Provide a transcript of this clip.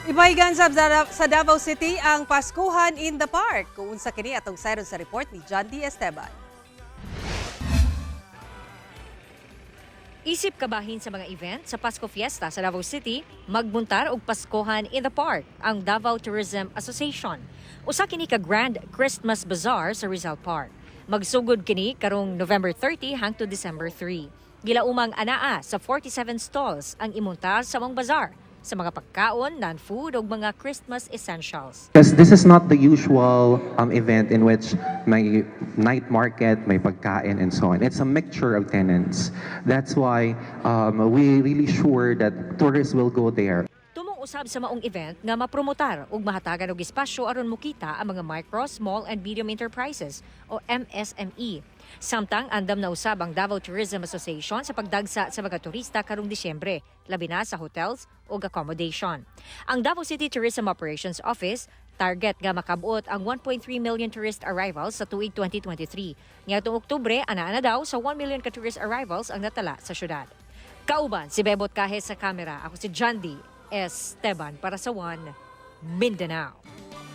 Ipahigan sa Davao City ang Paskuhan in the Park. Kung unsa kini, atong sayron sa report ni John D. Esteban. Isip kabahin sa mga event sa Pasko Fiesta sa Davao City, magbuntar og Paskuhan in the Park ang Davao Tourism Association. Usa kini ka Grand Christmas Bazaar sa Rizal Park. Magsugod kini karong November 30 hangtod December 3. Gilaumang anaa sa 47 stalls ang imuntar sa maong bazaar sa mga pagkaon, non-food ug mga Christmas essentials. Because this is not the usual event in which may night market, may pagkain, and so on. It's a mixture of tenants. That's why we really sure that tourists will go there. Tumong usab sa maong event nga mapromotar ug mahatagan og espasyo aron mokita ang mga micro, small and medium enterprises o MSME. Samtang andam na usab ang Davao Tourism Association sa pagdagsa sa mga turista karong Disyembre, labi na sa hotels ug accommodation. Ang Davao City Tourism Operations Office target nga makabuot ang 1.3 million tourist arrivals sa tuig 2023. Niadtong Oktubre, anaa na daw sa 1 million ka tourist arrivals ang natala sa syudad. Kauban si Bebot Kahe sa kamera. Ako si John D. Esteban para sa One Mindanao.